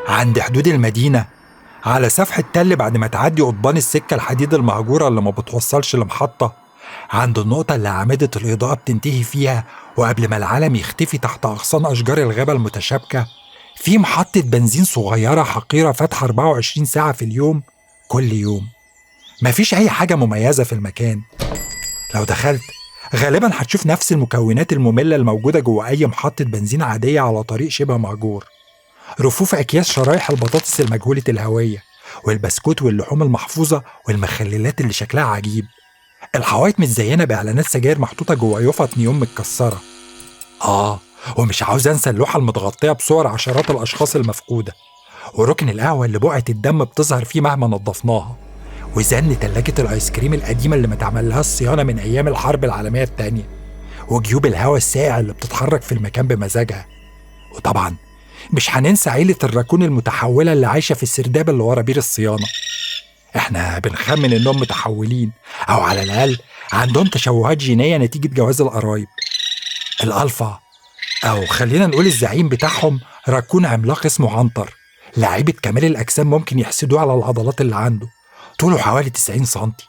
عند حدود المدينة على سفح التل بعد ما تعدي قضبان السكة الحديد المهجورة اللي ما بتوصلش لمحطة، عند النقطة اللي أعمدة الإضاءة بتنتهي فيها وقبل ما العالم يختفي تحت أغصان أشجار الغابة المتشابكة، في محطة بنزين صغيرة حقيرة فاتحة 24 ساعة في اليوم كل يوم. مفيش أي حاجة مميزة في المكان. لو دخلت غالبا هتشوف نفس المكونات المملة الموجودة جوه أي محطة بنزين عادية على طريق شبه مهجور: رفوف أكياس شرايح البطاطس المجهولة الهوية، والبسكوت واللحوم المحفوظة، والمخللات اللي شكلها عجيب. الحوايط متزينة بإعلانات سجاير محطوطة جوه يفط نيوم متكسرة. ومش عاوز أنسى اللوحة المتغطية بصور عشرات الأشخاص المفقودة، وركن القهوة اللي بقعة الدم بتظهر فيه مهما نظفناها، وزن تلاجة الآيس كريم القديمة اللي ما تعملهاش صيانة من أيام الحرب العالمية التانية، وجيوب الهواء الساقع اللي بتتحرك في المكان بمزاجها. وطبعا مش هننسى عيلة الراكون المتحولة اللي عايشة في السرداب اللي ورا بير الصيانة. احنا بنخمن انهم متحولين، او على الأقل عندهم تشوهات جينية نتيجة جواز القرايب. الألفا، او خلينا نقول الزعيم بتاعهم، راكون عملاق اسمه عنتر، لعيبة كمال الأجسام ممكن يحسدوه على العضلات اللي عنده. طوله حوالي 90 سنتي،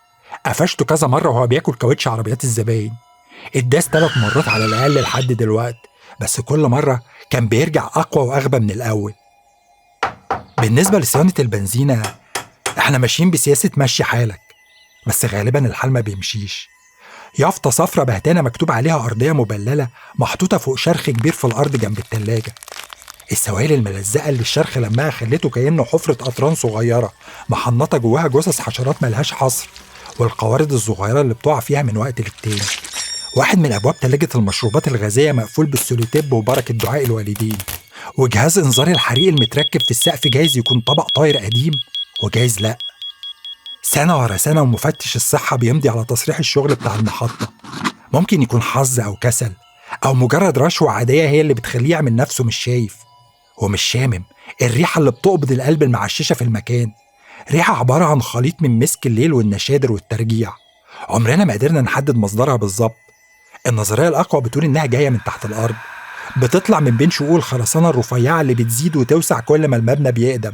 قفشته كذا مرة وهو بياكل كاوتش عربيات الزباين، اتداس 3 مرات على الأقل لحد دلوقتي، بس كل مرة كان بيرجع أقوى وأغبى من الأول. بالنسبة لصيانة البنزينة، احنا ماشيين بسياسة مشي حالك، بس غالبا الحال ما بيمشيش. يافطة صفرة بهتانة مكتوب عليها أرضية مبللة محطوطة فوق شرخ كبير في الأرض جنب التلاجة. السوائل الملزقة اللي الشرخ لما خلته كأنه حفرة قطران صغيرة محنطة جواها جثث حشرات ملهاش حصر، والقوارض الصغيرة اللي بتقع فيها من وقت للتاني. واحد من أبواب تلاجة المشروبات الغازية مقفول بالسوليتيب وبركة دعاء الوالدين، وجهاز إنذار الحريق المتركب في السقف جايز يكون طبق طاير قديم وجايز لأ. سنة ورا سنة ومفتش الصحة بيمضي على تصريح الشغل بتاع المحطة. ممكن يكون حظ أو كسل أو مجرد رشوة عادية هي اللي بتخليه يعمل نفسه مش شايف ومش شامم الريحة اللي بتقبض القلب المعششة في المكان. ريحة عبارة عن خليط من مسك الليل والنشادر والترجيع، عمرنا ما قدرنا نحدد مصدرها بالظبط. النظرية الأقوى بتقول إنها جاية من تحت الأرض، بتطلع من بين شقوق الخرسانة الرفيعة اللي بتزيد وتوسع كل ما المبنى بيقدم.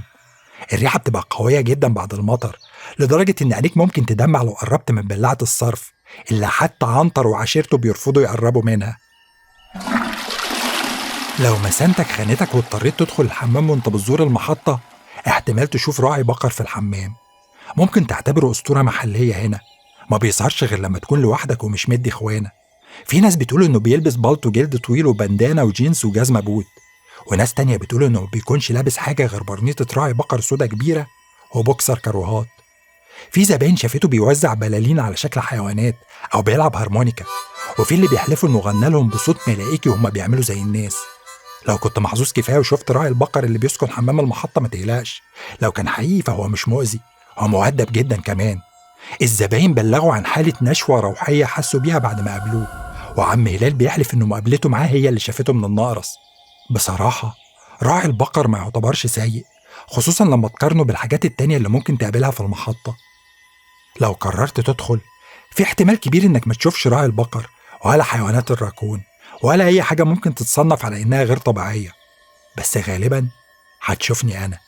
الريحة بتبقى قوية جدا بعد المطر، لدرجة إن عينيك ممكن تدمع لو قربت من بلاعة الصرف اللي حتى عنتر وعشيرته بيرفضوا يقربوا منها. لو مسانتك خانتك واضطريت تدخل الحمام وانت بتزور المحطة، احتمال تشوف راعي بقر في الحمام. ممكن تعتبره أسطورة محلية هنا، ما بيظهرش غير لما تكون لوحدك ومش مدي خوانة. في ناس بتقول انه بيلبس بالطو جلد طويل وبندانة وجينز وجزمة بوت، وناس تانية بتقول انه ما بيكونش لابس حاجة غير برنيطة راعي بقر سودا كبيرة وبوكسر كروهات. في زباين شافته بيوزع بلالين على شكل حيوانات أو بيلعب هارمونيكا، وفي اللي بيحلفوا انه غنى لهم بصوت ملائكي وهما بيعملوا زي الناس. لو كنت محظوظ كفاية وشفت راعي البقر اللي بيسكن حمام المحطة ما تقلقش، لو كان حقيقي فهو مش مؤذي، هو مؤدب جدا كمان. الزباين بلغوا عن حالة نشوة روحية حسوا بيها بعد ما قابلوه، وعم هلال بيحلف انه مقابلته معاه هي اللي شافته من النقرس. بصراحة راعي البقر ما يعتبرش سيء، خصوصا لما تقارنه بالحاجات التانية اللي ممكن تقابلها في المحطة. لو قررت تدخل، في احتمال كبير انك ما تشوفش راعي البقر ولا حيوانات الراكون ولا أي حاجة ممكن تتصنف على إنها غير طبيعية، بس غالبا هتشوفني أنا.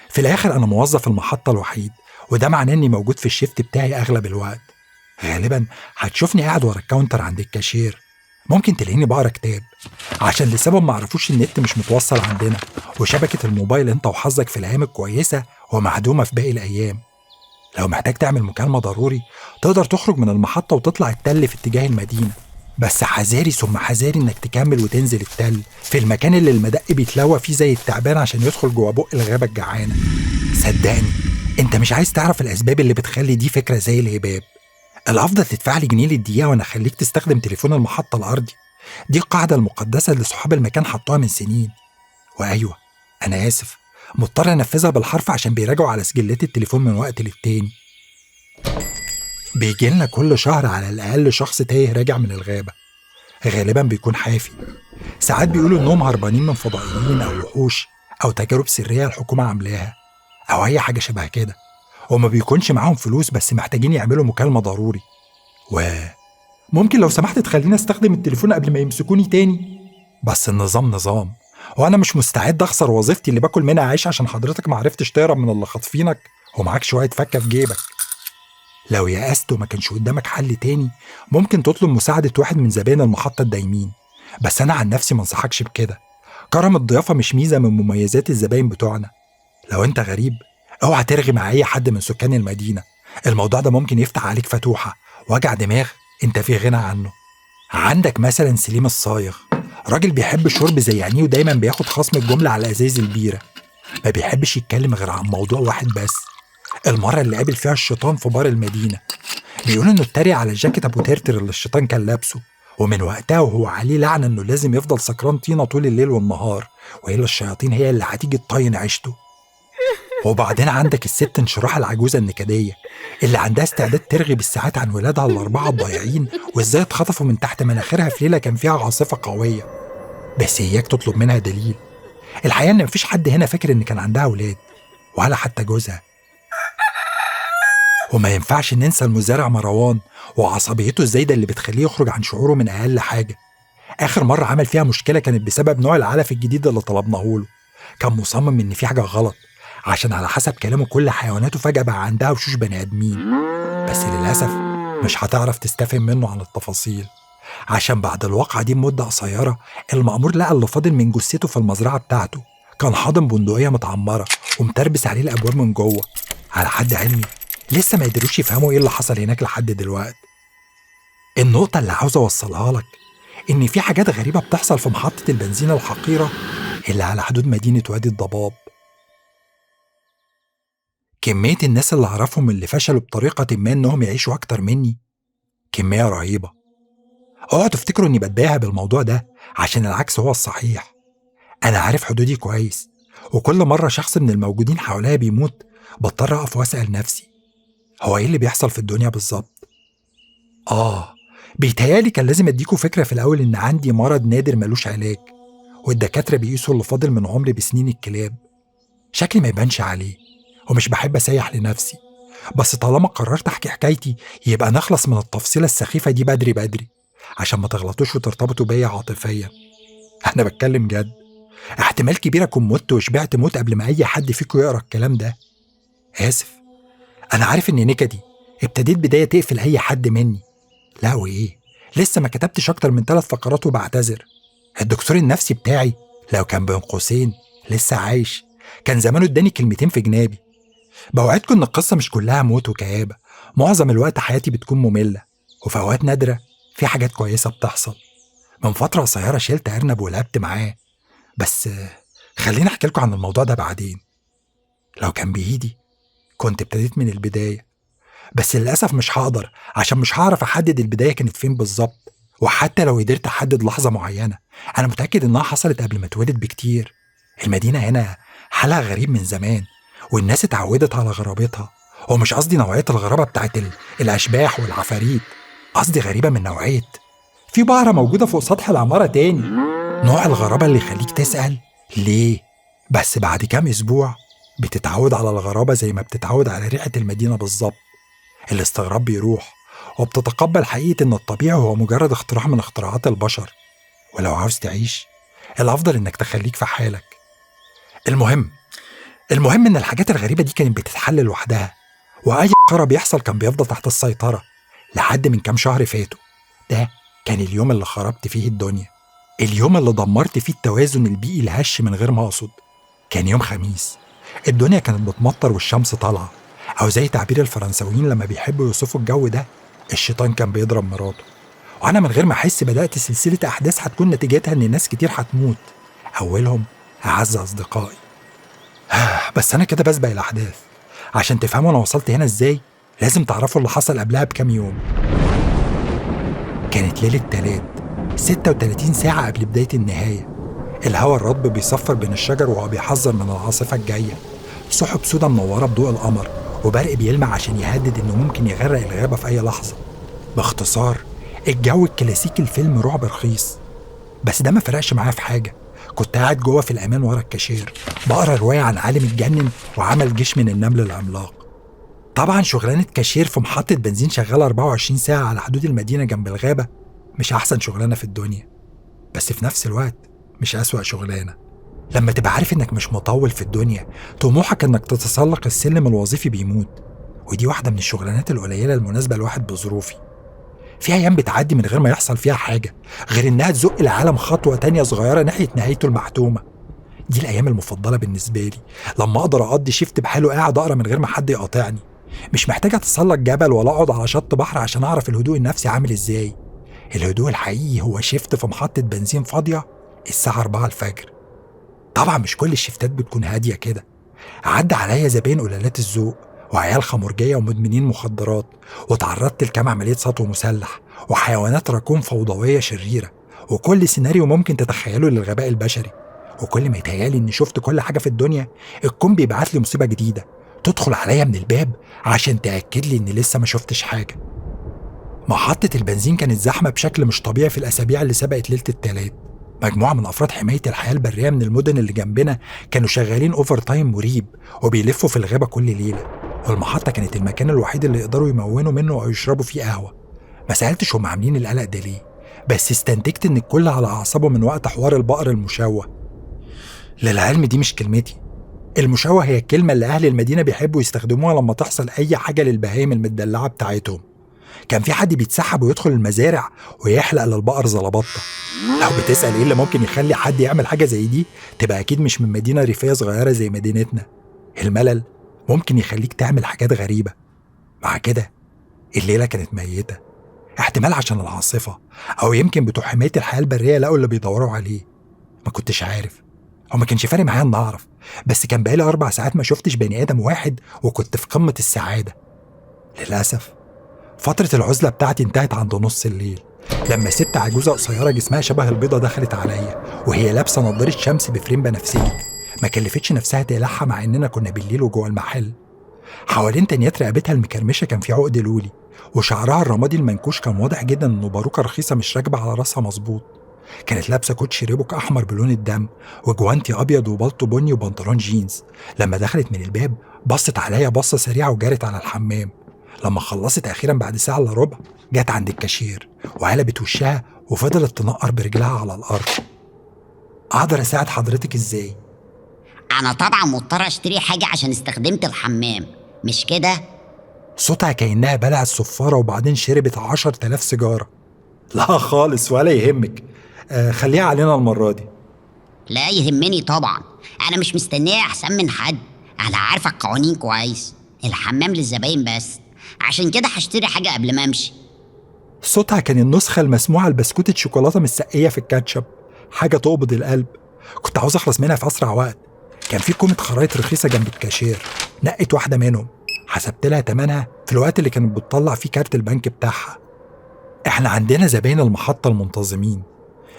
في الآخر أنا موظف المحطة الوحيد، وده معناه إني موجود في ال shift بتاعي أغلب الوقت. غالبا هتشوفني قاعد ورا ال counter عند الكاشير، ممكن تلاقيني بقرا كتاب، عشان لسبب معرفوش النت مش متوصل عندنا، وشبكة الموبايل انت وحظك في الأيام الكويسة ومعدومة في باقي الأيام. لو محتاج تعمل مكالمة ضروري تقدر تخرج من المحطة وتطلع التل في اتجاه المدينة، بس حذاري ثم حذاري انك تكمل وتنزل التل في المكان اللي المدق بيتلوى فيه زي التعبان عشان يدخل جوه بق الغابة الجعانة. صدقني انت مش عايز تعرف الأسباب اللي بتخلي دي فكرة زي الهباب. الأفضل تدفع لي جنيه للدقيقة وأنا أخليك تستخدم تليفون المحطة الأرضي. دي القاعدة المقدسة اللي صحاب المكان حطوها من سنين. وأيوة أنا آسف، مضطر أنفذها بالحرف عشان بيراجعوا على سجلات التليفون من وقت للتاني. بيجيلنا كل شهر على الأقل شخص تايه راجع من الغابة، غالبا بيكون حافي. ساعات بيقولوا إنهم هربانين من فضائيين أو وحوش أو تجارب سرية الحكومة عاملاها أو أي حاجة شبه كده، وما بيكونش معاهم فلوس بس محتاجين يعملوا مكالمة ضروري. وممكن لو سمحت تخليني استخدم التليفون قبل ما يمسكوني تاني. بس النظام نظام، وأنا مش مستعد أخسر وظيفتي اللي باكل منها عيش عشان حضرتك معرفتش تهرب من اللي خاطفينك ومعاك شوية فكة في جيبك. لو يأست وما كانش قدامك حل تاني ممكن تطلب مساعدة واحد من زباين المحطة الدايمين، بس أنا عن نفسي ما انصحكش بكده. كرم الضيافة مش ميزة من مميزات الزباين بتوعنا. لو أنت غريب اوعى ترغي مع أي حد من سكان المدينة، الموضوع ده ممكن يفتح عليك فتوحة وجع دماغ أنت في غنى عنه. عندك مثلا سليم الصايغ، راجل بيحب الشرب زي عينيه ودايما بياخد خصم الجملة على ازايز البيرة، ما بيحبش يتكلم غير عن موضوع واحد بس، المرة اللي قابل فيها الشيطان في بار المدينة. بيقول انه اتريق على الجاكيت ابو ترتر اللي الشيطان كان لابسه، ومن وقتها وهو عليه لعنة انه لازم يفضل سكران طينة طول الليل والنهار، وإلا الشياطين هي اللي هتيجي تطين عيشته. وبعدين عندك الست انشراح العجوزة النكدية اللي عندها استعداد ترغي بالساعات عن ولادها الأربعة الضايعين وإزاي اتخطفوا من تحت مناخيرها في ليلة كان فيها عاصفة قوية، بس إياك تطلب منها دليل. الحقيقة إن مفيش حد هنا فاكر إن كان عندها أولاد ولا حتى جوزها. وما ينفعش ننسى المزارع مروان وعصبيته الزايدة اللي بتخليه يخرج عن شعوره من أقل حاجة. آخر مرة عمل فيها مشكلة كانت بسبب نوع العلف الجديد اللي طلبناه له. كان مصمم إن في حاجة غلط، عشان على حسب كلامه كل حيواناته فجأة بقى عندها وشوش بني آدمين. بس للأسف مش هتعرف تستفهم منه عن التفاصيل، عشان بعد الواقعة دي بمدة قصيرة المأمور لقى اللي فاضل من جثته في المزرعة بتاعته. كان حاضن بندقية متعمرة ومتربس عليه الأبواب من جوه. على حد علمي لسه ما قدروش يفهموا ايه اللي حصل هناك لحد دلوقتي. النقطة اللي عاوز أوصلها لك إن في حاجات غريبة بتحصل في محطة البنزين الحقيرة اللي على حدود مدينة وادي الضباب. كمية الناس اللي أعرفهم اللي فشلوا بطريقة ما إنهم يعيشوا أكتر مني كمية رهيبة. اوعوا تفتكروا إني بتباهى بالموضوع ده، عشان العكس هو الصحيح. أنا عارف حدودي كويس، وكل مرة شخص من الموجودين حواليا بيموت بضطر أقف وأسأل نفسي هو إيه اللي بيحصل في الدنيا بالظبط؟ بيتهيألي كان لازم أديكوا فكرة في الأول إن عندي مرض نادر ملوش علاج، والدكاترة بيقيسوا اللي فاضل من عمري بسنين الكلاب. شكلي ما يبانش عليه، ومش بحب أسيح لنفسي، بس طالما قررت أحكي حكايتي يبقى نخلص من التفصيلة السخيفة دي بدري بدري عشان ما تغلطوش وترتبطوا بيا عاطفيا. أنا بتكلم جد، احتمال كبير أكون مت وشبعت موت قبل ما أي حد فيكم يقرأ الكلام ده. آسف، أنا عارف إن نكدي ابتديت بداية تقفل أي حد مني. لا وإيه، لسه ما كتبتش أكتر من 3 فقرات وبعتذر. الدكتور النفسي بتاعي لو كان بين قوسين لسه عايش كان زمانه اداني كلمتين في جنابي. بوعدكم إن القصة مش كلها موت وكآبة، معظم الوقت حياتي بتكون مملة، وفي أوقات نادرة في حاجات كويسة بتحصل. من فترة قصيرة شلت أرنب ولعبت معاه، بس خليني أحكي لكم عن الموضوع ده بعدين. لو كان بإيدي كنت ابتديت من البداية، بس للأسف مش هقدر، عشان مش هعرف أحدد البداية كانت فين بالظبط. وحتى لو قدرت أحدد لحظة معينة أنا متأكد إنها حصلت قبل ما اتولد بكتير. المدينة هنا حالها غريب من زمان، والناس اتعودت على غرابتها. ومش قصدي نوعية الغرابة بتاعت الأشباح والعفاريت، قصدي غريبة من نوعية في بقرة موجودة فوق سطح العمارة تاني، نوع الغرابة اللي يخليك تسأل ليه. بس بعد كام أسبوع بتتعود على الغرابة زي ما بتتعود على ريحة المدينة بالظبط. الاستغراب بيروح، وبتتقبل حقيقة إن الطبيعي هو مجرد اختراع من اختراعات البشر، ولو عاوز تعيش الأفضل إنك تخليك في حالك. المهم إن الحاجات الغريبة دي كانت بتتحل لوحدها، وأي خرا بيحصل كان بيفضل تحت السيطرة لحد من كام شهر فاتوا. ده كان اليوم اللي خربت فيه الدنيا، اليوم اللي دمرت فيه التوازن البيئي الهش من غير ما أقصد. كان يوم خميس، الدنيا كانت بتمطر والشمس طالعة، أو زي تعبير الفرنساويين لما بيحبوا يوصفوا الجو ده، الشيطان كان بيضرب مراته. وأنا من غير ما أحس بدأت سلسلة أحداث هتكون نتيجتها إن ناس كتير هتموت، أولهم أعز أصدقائي. بس أنا كده بسبق الأحداث. عشان تفهموا أنا وصلت هنا إزاي لازم تعرفوا اللي حصل قبلها بكام يوم. كانت ليلة تلات، 36 ساعة قبل بداية النهاية. الهواء الرطب بيصفر بين الشجر وهو بيحذر من العاصفة الجاية. سحب سودا منورة بضوء القمر، وبرق بيلمع عشان يهدد إنه ممكن يغرق الغابة في أي لحظة. باختصار الجو الكلاسيكي الفيلم رعب رخيص. بس ده ما فرقش معايا في حاجة، كنت قاعد جوه في الأمان ورا الكاشير بقرا رواية عن عالم اتجنن وعمل جيش من النمل العملاق. طبعا شغلانة كاشير في محطة بنزين شغالة 24 ساعة على حدود المدينة جنب الغابة مش أحسن شغلانة في الدنيا، بس في نفس الوقت مش أسوأ شغلانة. لما تبقى عارف إنك مش مطول في الدنيا، طموحك إنك تتسلق السلم الوظيفي بيموت، ودي واحدة من الشغلانات القليلة المناسبة لواحد بظروفي. في أيام بتعدي من غير ما يحصل فيها حاجة غير إنها تزق العالم خطوة تانية صغيرة ناحية نهايته المحتومة. دي الأيام المفضلة بالنسبة لي، لما أقدر أقضي شيفت بحاله قاعد أقرأ من غير ما حد يقاطعني. مش محتاج أتسلق جبل ولا أقعد على شط بحر عشان أعرف الهدوء النفسي عامل إزاي. الهدوء الحقيقي هو شيفت في محطة بنزين فاضية الساعة 4 الفجر. طبعا مش كل الشيفتات بتكون هادية كده. عدى عليا زباين قلالات الذوق وعيال خمرجية ومدمنين مخدرات، وتعرضت لكام عملية سطو مسلح وحيوانات راكون فوضوية شريرة، وكل سيناريو ممكن تتخيله للغباء البشري. وكل ما يتهيالي إني شفت كل حاجة في الدنيا، الكون بيبعت لي مصيبة جديدة تدخل عليا من الباب عشان تأكد لي إني لسه ما شفتش حاجة. محطة البنزين كانت زحمة بشكل مش طبيعي في الأسابيع اللي سبقت ليلة التلات. مجموعة من أفراد حماية الحياة البرية من المدن اللي جنبنا كانوا شغالين overtime مريب وبيلفوا في الغابة كل ليلة، والمحطة كانت المكان الوحيد اللي يقدروا يمونوا منه أو يشربوا فيه قهوة. ما سألتش هم عاملين القلق ده ليه، بس استنتجت إن الكل على أعصابه من وقت حوار البقر المشوه. للعلم دي مش كلمتي، المشوه هي الكلمة اللي أهل المدينة بيحبوا يستخدموها لما تحصل أي حاجة للبهايم المدلعة بتاعتهم. كان في حد بيتسحب ويدخل المزارع ويحلق للبقر زلبطة. لو بتسأل إيه اللي ممكن يخلي حد يعمل حاجة زي دي، تبقى أكيد مش من مدينة ريفية صغيرة زي مدينتنا. الملل ممكن يخليك تعمل حاجات غريبة. مع كده الليلة كانت ميتة، احتمال عشان العاصفة، أو يمكن بتوع حماية الحياة البرية لقوا اللي بيدوروا عليه. ما كنتش عارف، أو ما كانش فارق معايا إن أعرف، بس كان بقالي 4 ساعات ما شفتش بني آدم واحد، وكنت في قمة السعادة. للأسف فترة العزلة بتاعتي انتهت عند نص الليل، لما ست عجوزة قصيرة جسمها شبه البيضة دخلت عليا وهي لابسة نظارة شمس بفريم بنفسجي. ما كلفتش نفسها تقلعها مع إننا كنا بالليل وجوه المحل. حوالين تنيات رقبتها المكرمشة كان في عقد لولي، وشعرها الرمادي المنكوش كان واضح جدا إنه باروكة رخيصة مش راكبة على راسها مظبوط. كانت لابسة كوتشي ريبوك أحمر بلون الدم وجوانتي أبيض وبلطو بني وبنطلون جينز. لما دخلت من الباب بصت عليا بصة سريعة وجرت على الحمام. لما خلصت أخيرا بعد ساعة إلا ربع جت عند الكاشير وقلبت وشها وفضلت تنقر برجلها على الأرض. أقدر أساعد حضرتك إزاي؟ أنا طبعا مضطر أشتري حاجة عشان استخدمت الحمام، مش كده؟ صوتها كأنها بلعت صفارة وبعدين شربت 10,000 سيجارة. لا خالص ولا يهمك، خليها علينا المرة دي. لا يهمني طبعا، أنا مش مستنية أحسن من حد، أنا عارفة القوانين كويس، الحمام للزباين بس، عشان كده هشتري حاجة قبل ما أمشي. صوتها كان النسخة المسموعة لبسكوتة شوكولاتة متسقية في الكاتشب، حاجة تقبض القلب. كنت عاوز أخلص منها في أسرع وقت. كان في كومة خرايط رخيصة جنب الكاشير، نقت واحدة منهم، حسبت لها تمنها في الوقت اللي كانت بتطلع فيه كارت البنك بتاعها. احنا عندنا زباين المحطة المنتظمين،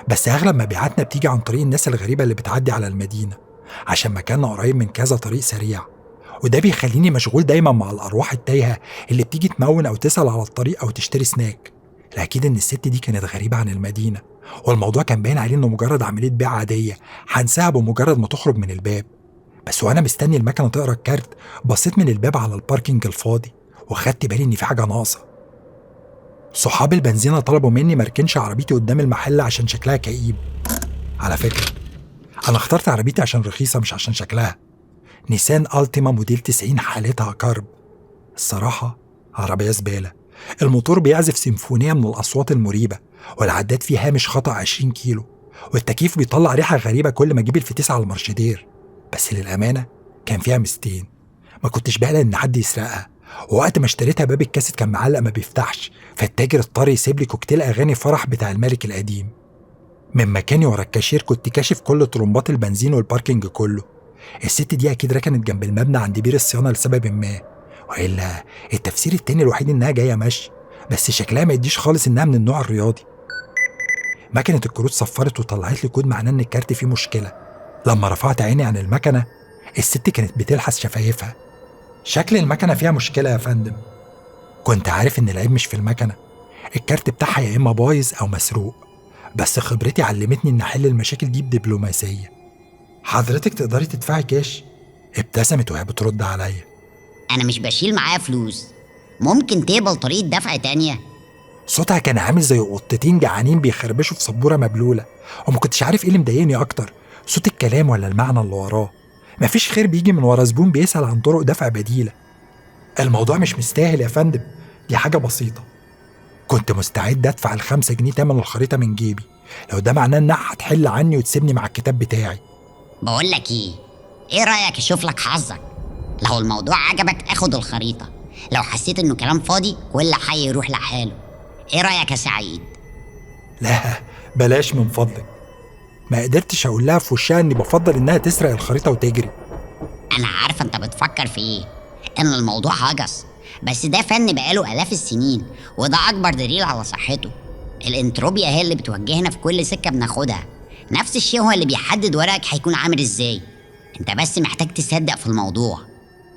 بس أغلب مبيعاتنا بتيجي عن طريق الناس الغريبة اللي بتعدي على المدينة، عشان مكاننا قريب من كذا طريق سريع، وده بيخليني مشغول دايما مع الأرواح التايهة اللي بتيجي تمون أو تسأل على الطريق أو تشتري سناك. الأكيد إن الست دي كانت غريبة عن المدينة، والموضوع كان باين عليه إنه مجرد عملية بيع عادية هنساها بمجرد ما تخرج من الباب. بس وأنا مستني المكنة تقرأ الكارت، بصيت من الباب على ال parking الفاضي وخدت بالي إن في حاجة ناقصة. صحاب البنزينة طلبوا مني مركنش عربيتي قدام المحل عشان شكلها كئيب. على فكرة أنا اخترت عربيتي عشان رخيصة مش عشان شكلها. نيسان ألتيما موديل 90 حالتها كرب. الصراحة عربية زبالة، الموتور بيعزف سيمفونية من الأصوات المريبة، والعداد فيه هامش خطأ 20 كيلو، والتكييف بيطلع ريحة غريبة كل ما أجيب الفتيس على المرشدير. بس للأمانة كان فيها ميزتين، ما كنتش بقلق إن حد يسرقها، ووقت ما اشتريتها باب الكاسيت كان معلق ما بيفتحش، فالتاجر اضطر يسيب لي كوكتيل أغاني فرح بتاع الملك القديم. من مكاني ورا الكاشير كنت كاشف كل طرمبات البنزين وال parking كله. الست دي أكيد ركنت جنب المبنى عند بير الصيانة لسبب ما، وإلا التفسير التاني الوحيد إنها جاية مشي، بس شكلها ما يديش خالص إنها من النوع الرياضي. مكنة الكروت صفرت وطلعت لي كود معناه إن الكارت فيه مشكلة. لما رفعت عيني عن المكنة، الست كانت بتلحس شفايفها. شكل المكنة فيها مشكلة يا فندم. كنت عارف إن العيب مش في المكنة، الكارت بتاعها يا إما بايظ أو مسروق، بس خبرتي علمتني إن أحل المشاكل دي بدبلوماسية. حضرتك تقدري تدفعي كاش؟ ابتسمت وهي بترد عليا. أنا مش بشيل معايا فلوس، ممكن تقبل طريقة دفع تانية؟ صوتها كان عامل زي قطتين جعانين بيخربشوا في سبورة مبلولة، وما كنتش عارف إيه اللي مضايقني أكتر، صوت الكلام ولا المعنى اللي وراه. مفيش خير بيجي من ورا زبون بيسأل عن طرق دفع بديلة. الموضوع مش مستاهل يا فندم، دي حاجة بسيطة. كنت مستعد أدفع 5 جنيه تمن الخريطة من جيبي لو ده معناه إنها هتحل عني وتسيبني مع الكتاب بتاعي. بقول لك إيه رأيك أشوف لك حظك؟ لو الموضوع عجبك أخد الخريطة، لو حسيت إنه كلام فاضي كل حي يروح لحاله. إيه رأيك يا سعيد؟ لا بلاش من فضلك. ما قدرتش أقول لها في وشها إني بفضل إنها تسرق الخريطة وتجري. أنا عارفة أنت بتفكر في إيه، إن الموضوع هجس، بس ده فن بقاله آلاف السنين، وده أكبر دليل على صحته. الانتروبيا هي اللي بتوجهنا في كل سكة بناخدها. نفس الشيء هو اللي بيحدد ورقك هيكون عامل إزاي. أنت بس محتاج تصدق في الموضوع.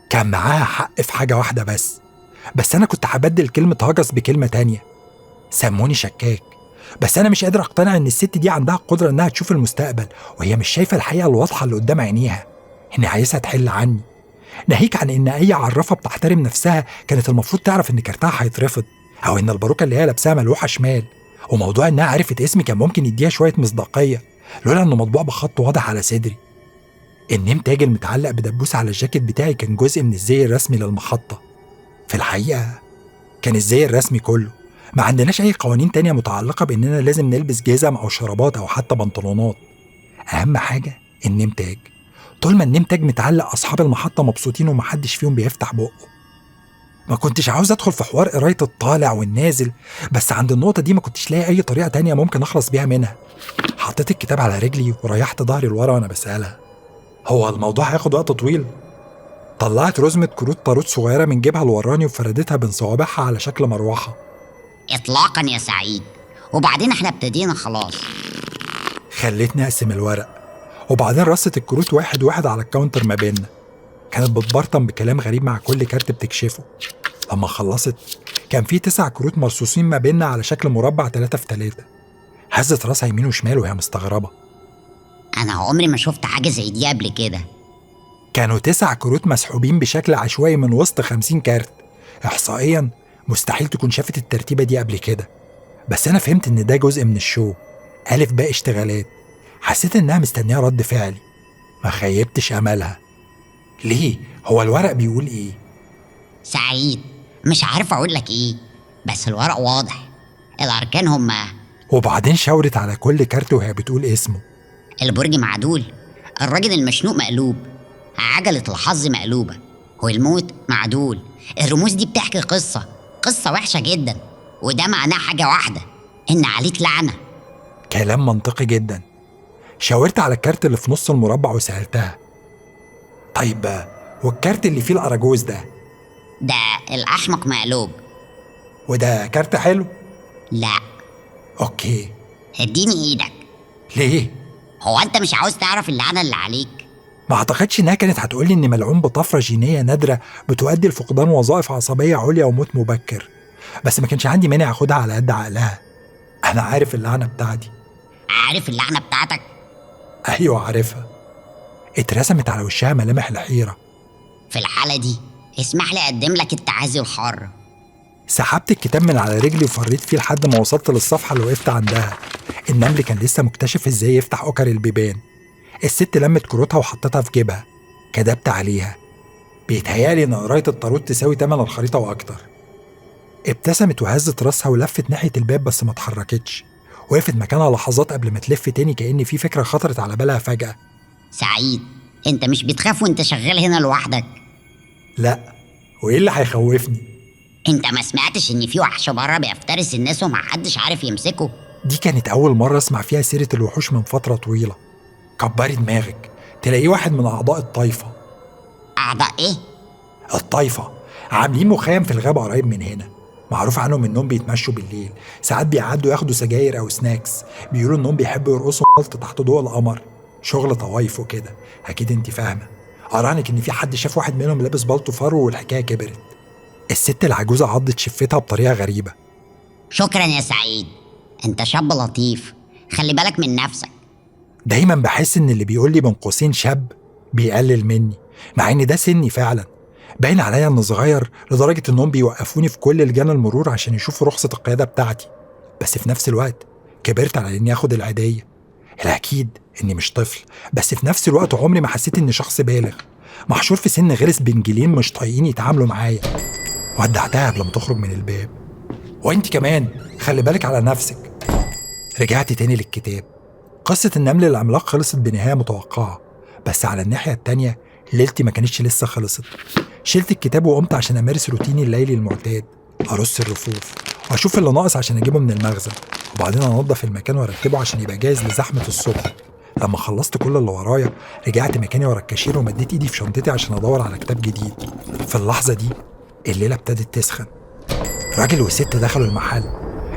كان معاها حق في حاجة واحدة بس أنا كنت هبدل كلمة هجس بكلمة تانية. سموني شكاك، بس أنا مش قادر أقتنع إن الست دي عندها القدرة إنها تشوف المستقبل وهي مش شايفة الحقيقة الواضحة اللي قدام عينيها، إن عايزها تحل عني. ناهيك عن إن أي عرافة بتحترم نفسها كانت المفروض تعرف إن كارتها هيترفض، أو إن الباروكة اللي هي لابساها ملوحة شمال. وموضوع إنها عرفت اسمي كان ممكن يديها شوية مصداقية لولا إنه مطبوع بخط واضح على صدري. ال name tag المتعلق بدبوس على الجاكيت بتاعي كان جزء من الزي الرسمي للمحطة. في الحقيقة كان الزي الرسمي كله. ما عندناش أي قوانين تانية متعلقة بإننا لازم نلبس جزم أو شرابات أو حتى بنطلونات. أهم حاجة ال name tag. طول ما ال name tag متعلق أصحاب المحطة مبسوطين ومحدش فيهم بيفتح بقه. ما كنتش عاوز أدخل في حوار قراية الطالع والنازل، بس عند النقطة دي ما كنتش لاقي أي طريقة تانية ممكن أخلص بيها منها. حطيت الكتاب على رجلي وريحت ظهري لورا وأنا بسألها، هو الموضوع هياخد وقت طويل؟ طلعت رزمة كروت طاروت صغيرة من جيبها الوراني وفردتها بين صوابعها على شكل مروحة. إطلاقا يا سعيد، وبعدين احنا ابتدينا خلاص. خلتني أقسم الورق، وبعدين رصت الكروت واحد واحد على ال counter ما بيننا. كانت بتبرطم بكلام غريب مع كل كارت بتكشفه. لما خلصت كان في 9 كروت مرصوصين ما بيننا على شكل مربع 3 في 3. هزت راسها يمين وشمال وهي مستغربة. أنا عمري ما شفت حاجة زي دي قبل كده. كانوا 9 كروت مسحوبين بشكل عشوائي من وسط 50 كارت. إحصائيا مستحيل تكون شافت الترتيبة دي قبل كده، بس أنا فهمت إن ده جزء من ال show، ألف باء اشتغالات. حسيت إنها مستنية رد فعلي. ما خيبتش أملها. ليه؟ هو الورق بيقول إيه؟ سعيد مش عارف أقول لك إيه، بس الورق واضح. الأركان هما. وبعدين شاورت على كل كارت وهي بتقول اسمه. البرج معدول، الراجل المشنوق مقلوب، عجلة الحظ مقلوبة، والموت معدول. الرموز دي بتحكي قصة وحشة جدا، وده معناه حاجة واحدة، إن عليك لعنة. كلام منطقي جدا. شاورت على الكارت اللي في نص المربع وسألتها، طيب والكارت اللي فيه الأراجوز ده؟ ده الأحمق مقلوب. وده كارت حلو؟ لا. okay. اديني ايدك. ليه؟ هو انت مش عاوز تعرف اللعنة اللي عليك؟ ما اعتقدش انها كانت هتقولي اني ملعون بطفرة جينية نادرة بتؤدي لفقدان وظائف عصبية عليا وموت مبكر، بس ما كانش عندي مانع اخدها على قد عقلها. انا عارف اللعنة بتاعتي. عارف اللعنة بتاعتك؟ ايوه عارفها. اترسمت على وشها ملامح الحيرة. في الحالة دي اسمح لي اقدم لك التعازي الحارة. سحبت الكتاب من على رجلي وفريت فيه لحد ما وصلت للصفحة اللي وقفت عندها. النمل كان لسه مكتشف ازاي يفتح أكر البيبان. الست لمت كروتها وحطتها في جيبها. كدبت عليها، بيتهيالي ان قراية الطاروت تساوي تمن الخريطة واكتر. ابتسمت وهزت راسها ولفت ناحية الباب، بس ما اتحركتش. وقفت مكانها لحظات قبل ما تلف تاني، كأن في فكرة خطرت على بالها فجأة. سعيد، انت مش بتخاف وانت شغال هنا لوحدك؟ لا، وايه اللي هيخوفني؟ انت ما سمعتش ان في وحش بره بيفترس الناس ومحدش عارف يمسكه؟ دي كانت أول مرة أسمع فيها سيرة الوحوش من فترة طويلة. كبري دماغك، تلاقيه واحد من أعضاء الطايفة. أعضاء إيه؟ الطايفة عاملين مخيم في الغابة قريب من هنا. معروف عنهم إنهم بيتمشوا بالليل، ساعات بيعدوا ياخدوا سجاير أو snacks. بيقولوا إنهم بيحبوا يرقصوا ملط تحت ضوء القمر، شغل طوايف وكده، أكيد أنت فاهمة. أراهنك إن في حد شاف واحد منهم لابس بالطو فرو والحكاية كبرت. الست العجوزة عضت شفتها بطريقة غريبة. شكرا يا سعيد، انت شاب لطيف، خلي بالك من نفسك. دايما بحس ان اللي بيقول لي بين قوسين شاب بيقلل مني، مع ان ده سني فعلا. باين عليا ان صغير لدرجة انهم بيوقفوني في كل لجان المرور عشان يشوفوا رخصة القيادة بتاعتي، بس في نفس الوقت كبرت على اني اخد العيدية. الاكيد إني مش طفل، بس في نفس الوقت عمري ما حسيت إني شخص بالغ، محشور في سن غلس بين جيلين مش طايقين يتعاملوا معايا. ودعتها قبل ما تخرج من الباب، وانت كمان خلي بالك على نفسك. رجعت تاني للكتاب. قصة النمل العملاق خلصت بنهاية متوقعة، بس على الناحية التانية ليلتي ما كانتش لسه خلصت. شلت الكتاب وقمت عشان أمارس روتيني الليلي المعتاد، أرص الرفوف وأشوف اللي ناقص عشان أجيبه من المخزن، وبعدين أنظف المكان وأرتبه عشان يبقى جاهز لزحمة الصبح. لما خلصت كل اللي ورايا رجعت مكاني ورا الكاشير ومديت إيدي في شنطتي عشان أدور على كتاب جديد. في اللحظة دي الليلة ابتدت تسخن. راجل وست دخلوا المحل.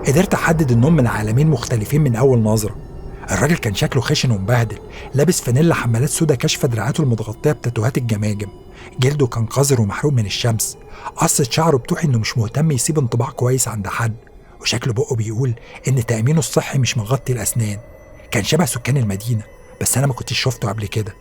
قدرت أحدد إنهم من عالمين مختلفين من أول نظرة. الراجل كان شكله خشن ومبهدل، لابس فانيلا حمالات سودا كاشفة دراعاته المتغطية بتاتوهات الجماجم، جلده كان قذر ومحروق من الشمس، قصة شعره بتوحي إنه مش مهتم يسيب انطباع كويس عند حد، وشكل بقه بيقول إن تأمينه الصحي مش مغطي الأسنان. كان شبه سكان المدينة، بس أنا ما كنتش شفته قبل كده.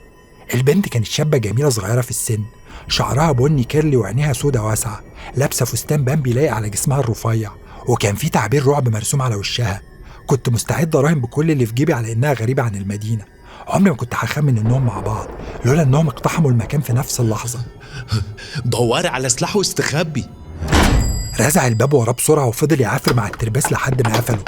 البنت كانت شابة جميلة صغيرة في السن، شعرها بني curly وعينيها سودا واسعة، لابسة فستان بامبي لايق على جسمها الرفيع، وكان في تعبير رعب مرسوم على وشها. كنت مستعد اراهن بكل اللي في جيبي على انها غريبة عن المدينة. عمري ما كنت هخمن انهم مع بعض لولا انهم اقتحموا المكان في نفس اللحظة. دوري على سلاحه واستخبي. رزع الباب وراه بسرعة وفضل يعافر مع الترباس لحد ما قفله.